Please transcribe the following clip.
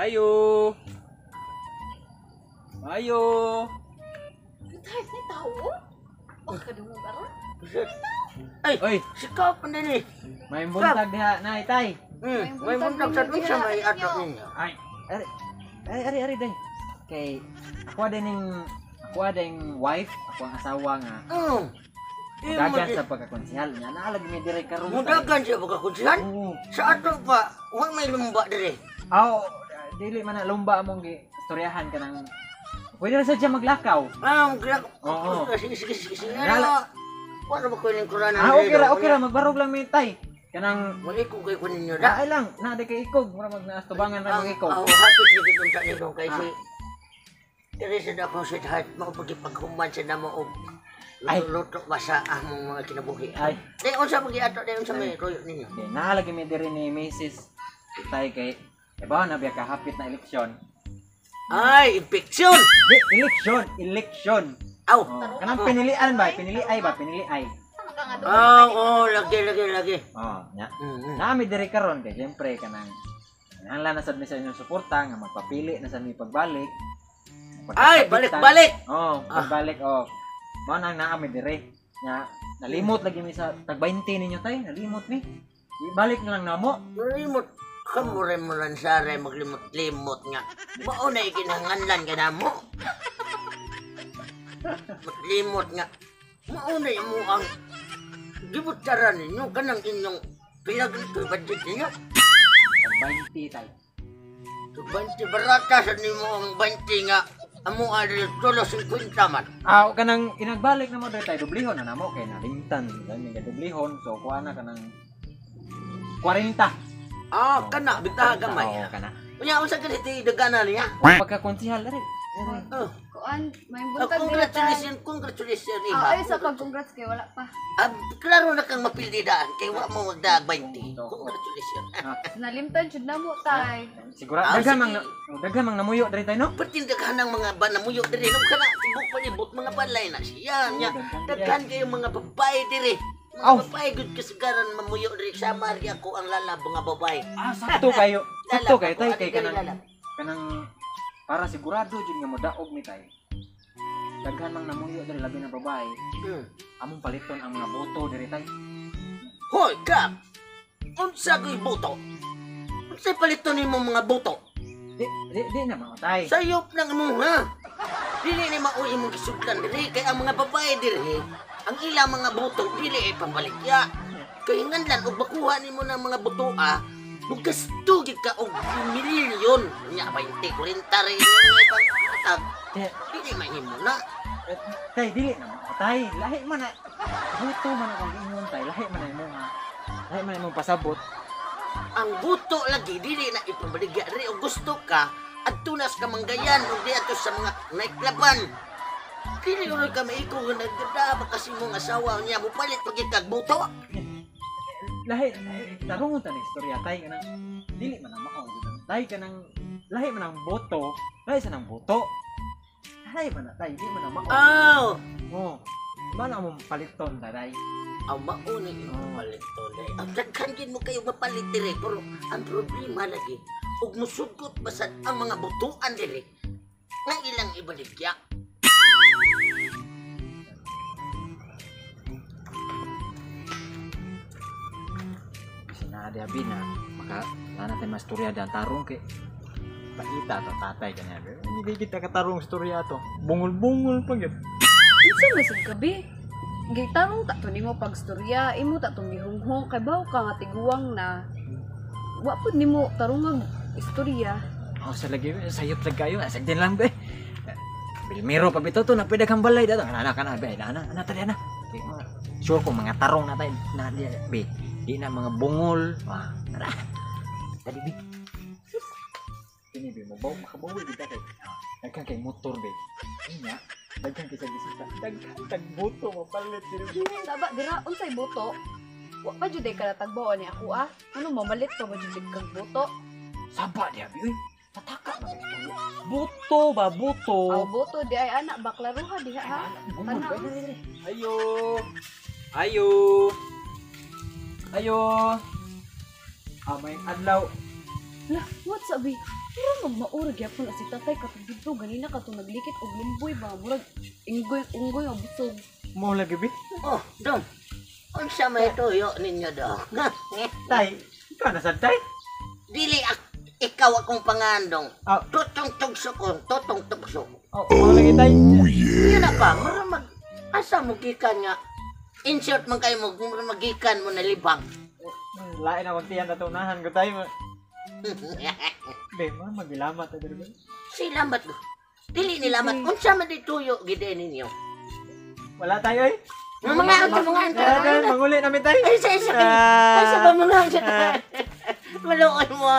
Ayo. Ayo. Tay, may tao? Oh, kadungog aron. Ay, Oy, sikaw pa din eh. may buntag diha nay tay. May buntag sa unsa may ato ninyo. Ay, ari ari ari ari day. Kay ako din ako ding wife, ako ang asawa nga. Dagan sa pagkakonsehal niya. Naalag mi dire karon. Tay. Mudagan siya pagkakonsihan. Oo. Sa ato pa, wa may lumba dire. Aw, dili man na lumba among gi istoryahan kanang pwede ra sa siya maglakaw. Ah, maglak. Oo. Sige, sige, sige, sige. Lala. Wala ba ko yung kurana? Ah, okay ra magbarog lang mi tay. Kanang Muli ko kay kunin ninyo da. Ay lang, na di kay ikog, mura mag naastubangan ra mag ikog. Ang hapit ni gid unsa nito kay si Teresa na akong sweetheart, maupagipaghuman sa namo og Ay. luto ba sa among mga kinabuhi. Ay. Di unsa pag ato, di unsa may ruyo ninyo. Okay, naalagi mi diri ni Mrs. Tay kay ibaw na biya kahapit na eleksyon. Ay, infection. Di, eleksyon, eleksyon. Aw. Oh, kanang pinilian ba? Piniliay ba? Piniliay. Aw, oh, lagi lagi lagi. Oh, nya. Naami diri karon kay siyempre kanang kinahanglan na sad mi sa inyong suporta nga magpapili na sad mi pagbalik. Ay, balik balik. Oh, pagbalik oh. Mao nang naami diri. Nya nalimot lagi mi sa tag 20 ninyo tay, nalimot mi. Ibalik na lang namo. Limot kamo rin mo lang sare maglimot-limot nga. Mao na ikinahanglan ka namo. Maglimot nga. Mao na imo ang gibutaran ninyo kanang inyong pinag budget ninyo. Tag 20 tay. 20 barata sa nimo ang 20 nga amo adil tulo 50 man. Ah, kanang inagbalik na mo diri tay, dublihon na namo kay nalimtan. Dami nga dublihon, so kuha na kanang 40. Ah, kana bitaha gamay. Oo, kana. Unya unsa ganiti dagana niya? Pagkakonsihal diri. Oh, Kuan, may ah, buntag dira tay. congratulations, congratulations iha. Ah, ay sa pag-congrats kay wala pa. Ah, klaro na kang mapildi daan kay wa mo magdaag 20. Congratulations. Nalimtan jud na mo tay. Siguro Ah, daghan mang sige. daghan mang namuyo diri tay no. Pertindaghan ng mga banamuyo diri no kana tibok palibot mga balay na siya nya. Daghan kayo mga babae diri. Mga Aw. babae gud kasagaran mamuyo diri sa Maria ko ang lala mga babae. Ah, sakto kayo. Sakto kayo tay Lalab ako, kay ano kanang lalab? kanang para sigurado jud nga modaog mi tay. Daghan mang namuyo diri labi na babae. Among paliton ang mga boto diri tay. Hoy, kap! Unsa ko'y buto? Unsa paliton nimo mga buto? Di di, di na mao tay. Sayop ng imo ha. Dili ni mao imong gisugdan diri kay ang mga babae diri ang ilang mga buto dili ay pambaligya. Kay nganlan og makuha nimo ng mga buto ah, mugasto gid ka og milyon. Nya 20, 40 rin yung ipanghatag. Di, Dili mahimo na. eh, tay dili na mao tay. Lahi man na boto man akong giingon tay. Lahi man na imo nga. Lahi man na imong pasabot. Ang buto lagi dili na ipambaligya diri og gusto ka adto na sa kamanggayan ug di adto sa mga nightcluban. Dili rin ka maiko nga nagdada pa kasi mong asawa niya mupalit pag kag buto. Lahi tarungon ta ni istorya tay kanang dili man ang mao tay kanang lahi man ang boto, lahi sa nang boto. Lahi man na tay, di man ang mao. Aw, Oh. Ba na mong paliton tay. ang mao na imong paliton dai. Ang daghan gid mo kayo mapalit diri pero ang problema lagi ug musugot basad ang mga butuan diri nga ilang ibaligya. Kasi na di abi na maka na natin mastorya dan tarong kay paita to tatay kanya. Hindi kita katarong istorya to. Bungol-bungol pa gyud. Unsa may sad gabi? Gitarong ta to nimo pagstorya, imo ta tong gihunghong kay bawo ka nga tiguang na. Wa pud nimo tarungag istorya. Oh, sa lagi sayop lag kayo. Asag din lang be. Bilmiro pa bitaw to na pwede kang balay dato. Ana kana be, ana ana tali ana. Kay mga sure ko mga tarong na tayo na di be. Di na mga bungol. Ah, tara. Dali be. Kini be mo baw makabawi gid kay. Daghan kay motor be. Inya, daghan kay sa bisita. Daghan tag boto mapalit diri. Saba dira unsay boto? Wa pa jud ay kalatagbaw ani ako ah. Ano mamalit pa ba jud kang boto? Saba diha be. Uy, pataka ba istorya? Boto ba boto? Aw boto di ay anak baklaruha diha ha. Bungol Tanaw. ba? Ayo. Ayo. Ayo. Ah, may adlaw. Lah, what sabi? Murag magmaura gyapon na si tatay katong didto ganina katong naglikit og lumboy ba murag inggoy unggoy nga busog. Mao lagi be. Oh, dong. Unsa may tuyo ninyo dong? Tay, ikaw na sad tay. Dili ikaw akong pangandong. Ah. Tutong tugso ko, tutong tugso. Oh, mao lagi tay. Yun na pa, mura mag asa mo gikan nga. Insert man kayo mo, mura magikan mo na libang. Lain akong tiyan na tunahan ko tay. Be, mga magilamat ta diri be. Silamat. Dili nilamat. Unsa man di tuyo gid ninyo? Wala tayo eh. Mga unsa mga unsa. Tara, tay, manguli namin tay. Ay, sa isa. Ay, sa ba mga unsa. Maluoy mo.